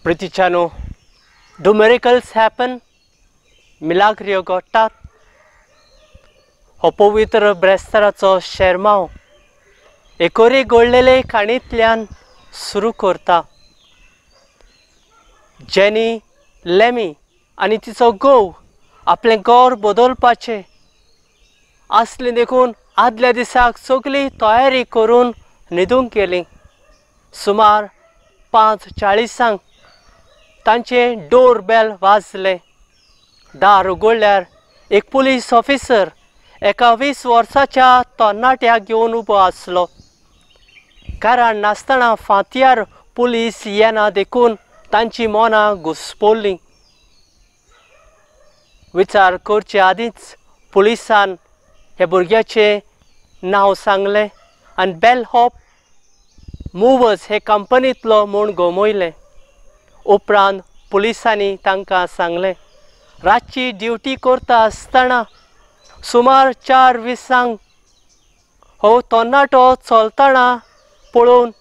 प्रितीच्यानो, do miracles happen? मिलाग्रियो घडटात? हो पवित्र ब्रेस्ताराचो शेरमांव एकोरी घडलेले काणयेंतल्यान सुरू करता. जेनी लेमी आनी तिचो घोव आपलें घर बदलपाचें आसलें देखून आदल्या दिसाक सगळी तयारी करून न्हिदूंक गेली. सुमार 5:40 तांचें डोर बेल वाजलें. दार उगडल्यार एक पुलीस ऑफिसर एका 20 वर्साच्या तरणाट्याक घेवन उबो आसलो. कारण नासतना फांतयार पुलीस येना देखून तांची मनां घुसपल्लीं. विचार करचे आदींच पुलिसान ह्या भुरग्याचें नांव सांगलें आनी बेल हॉप मुवर्स हे कंपनींतलो म्हूण गमयलें. उपरांत पुलिसांनी तांकां सांगलें, रातची ड्युटी करता आसतना सुमार 4:20 हो तरणाटो चलतना पळोवन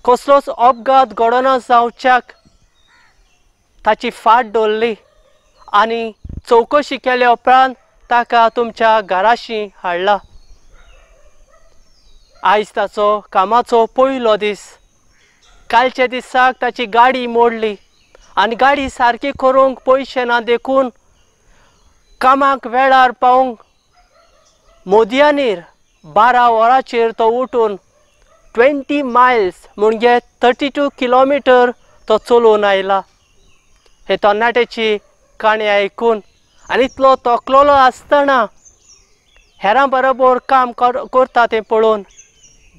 कसलोच अपघात घडना जावच्याक ताची फाट धरली आनी चवकशी केल्या उपरांत ताका तुमच्या घराशी हाडला. आयज ताचो कामाचो पयलो दीस. कालच्या दिसाक ताची गाडी मोडली आनी गाडी सारकी करूंक पयशे ना देखून कामाक वेळार पावूंक मोदयानीर 12 वरांचेर तो उठून 20 मायल्स म्हणजे 32 किलोमिटर तो चलोवन आयला. हे तरणाट्याची काणी आयकून आनी इतलो तकलोलो आसतना हेरां बरोबर काम करता तें पळोवन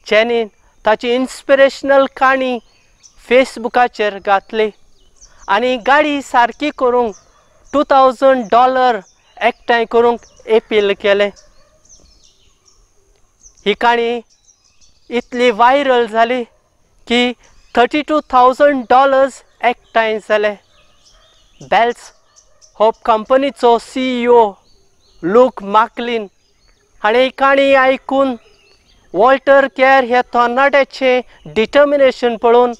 जेनीन ताची इन्स्पिरेशनल काणी फेसबुकाचेर घातली आनी गाडी सारकी करूंक $2000 एकठांय करूंक अपील केलें. ही काणी इतली वायरल जाली की $32,000 एकठांय जाले. बेल्स होप कंपनीचो CEO look माकलीन हाणें ही काणी आयकून वॉल्टर केर ह्या तरणाट्याचें डिटर्मिनेशन पळोवन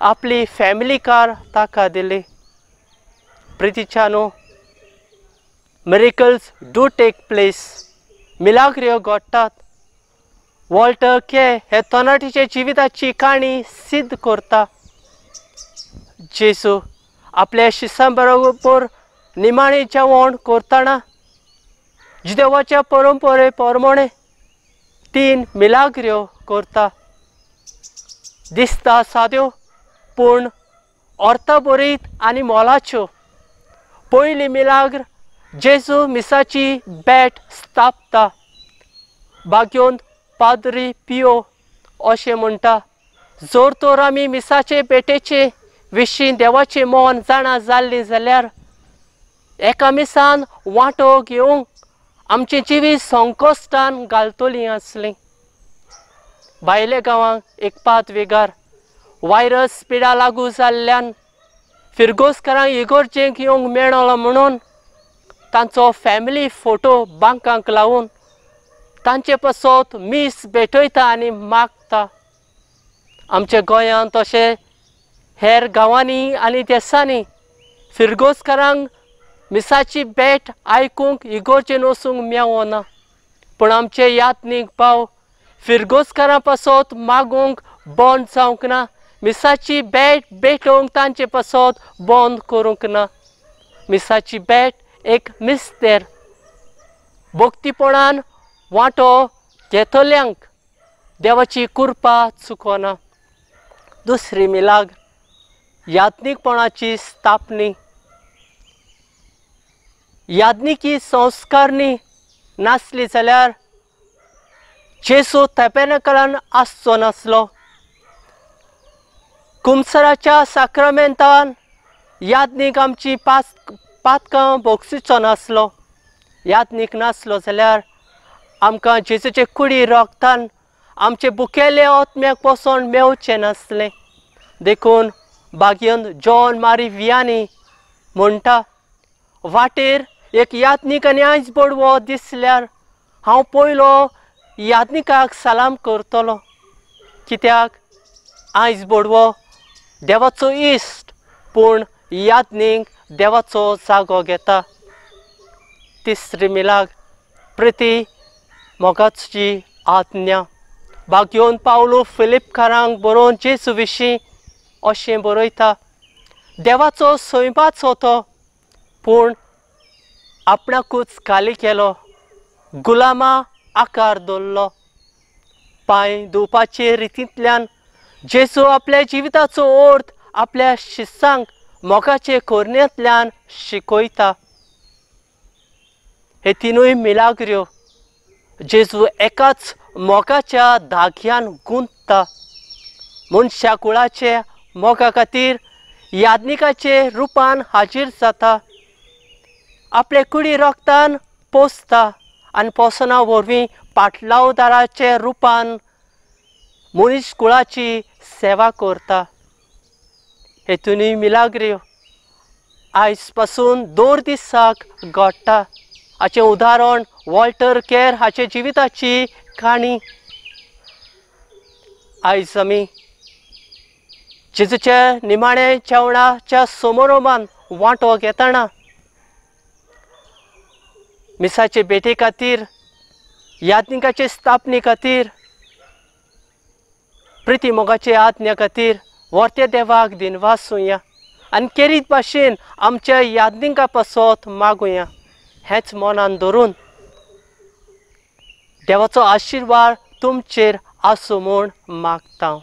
आपली फॅमिली कार ताका दिली. प्रितीच्यानो, मिरेकल्स do take place, मिलाग्रियो घडटात. वॉल्टर के हे तरणाट्याच्या जिविताची काणी सिद्ध करता. जेजू आपल्या शिसां बरोबर निमाणें जेवण करतना जिदेवाच्या परंपरे प्रमाणे 3 मिलाग्रियो करता. दिसता साद्यो पूण अर्थभरीत आनी मोलाच्यो. पयली मिलाग्र, जेजू मिसाची बेट स्थापता. बाग्योन पाद्री पियो अशें म्हणटा, जर तर आमी मिसाचे बेटेचे विशीं देवाचें मन जाणा जाल्लीं जाल्यार एका मिसान वांटो घेवंक आमचें जिवीत संकश्टान घालतलीं आसलीं. भायल्या गांवांक एक पादविगार वायरस पिडा लागू जाल्ल्यान फिरगोजकारांक इगोर्जेक येवंक मेळलो म्हणून तांचो फॅमिली फोटो बांकांक लावन तांचे पासत मीस भेटयता आनी मागता. आमच्या गोंयांत तशें हेर गांवांनी आनी देसांनी फिरगोजकारांक मिसाची भेट आयकूंक इगोर्जेन वचूंक मेवना, पूण आमचे यात्नीक भाव फिरगोजकारां पासत मागूंक बंद जावंक ना, मिसाची भेट भेटोवंक तांचे पासत बंद करूंक ना. मिसाची भेट एक मिस्तेर, भक्तीपणान वांटो घेतल्यांक देवाची कृपा चुकना. दुसरी मिलाग्र, यात्नीकपणाची स्थापनी. याज्ञिकी संस्कारणी नासली जाल्यार जेजू तेपेनकलान आसचो नासलो. कुमसराच्या साक्रामेंतान याज्ञीक आमची पातकां भोगसिचो नासलो. याज्ञीक नासलो जाल्यार आमकां जेजूचे कुडी रोगतान आमचे बुकेले आत्म्याक पोसण मेवचें नासलें. देखून बागयन जॉन मारी वियानी म्हणटा, वाटेर एक यात्नीक आनी आयज बडवो दिसल्यार हांव पयलो यात्निकाक सलाम करतलो, कित्याक आयज बडवो देवाचो इश्ट पूण याज्ञीक देवाचो जागो घेता। तिसरी मिलाग्र प्रिती मोगाची आज्ञा। भाग्योन पावलो फिलिपकारांक बरोवन जेजू विशीं अशें बरयता, देवाचो सैमाचो तो, पूण आपणाकूच खाली केलो, गुलामा आकार दवरलो। पांय धुवपाचे रितींतल्यान जेजू आपल्या जिविताचो अर्थ आपल्या शिस्सांक मोगाचे कोरण्यांतल्यान शिकयता। हे तिनूय मिलाग्र्यो जेजू एकाच मोगाच्या धाग्यान गुंतता। मनशा कुळाचे मोगा खातीर याज्ञिकाचे रुपान हाजीर जाता, आपले कुडी रक्तान पोसता आनी पोसना वरवीं पाटलावदाराचे रुपान मनीस कुळाची सेवा करता। हे तिनूय मिलाग्र्यो आयज पासून दर दिसाक घडटा हाचें उदाहरण वॉल्टर केर हाचे जिविताची काणी। आयज आमी जेजूच्या निमाणे जेवणाच्या समारोभान वांटो घेतना मिसाचे भेटे खातीर, याज्ञिकाचे स्थापने खातीर, प्रिती मोगाचे आज्ञा खातीर वर्ते देवाक दिनवासुया आनी केरीत भाशेन आमच्या याज्ञिका पासत मागुया। हेंच मनान धरून देवाचो आशिर्वाद तुमचेर आसूं म्हूण मागता।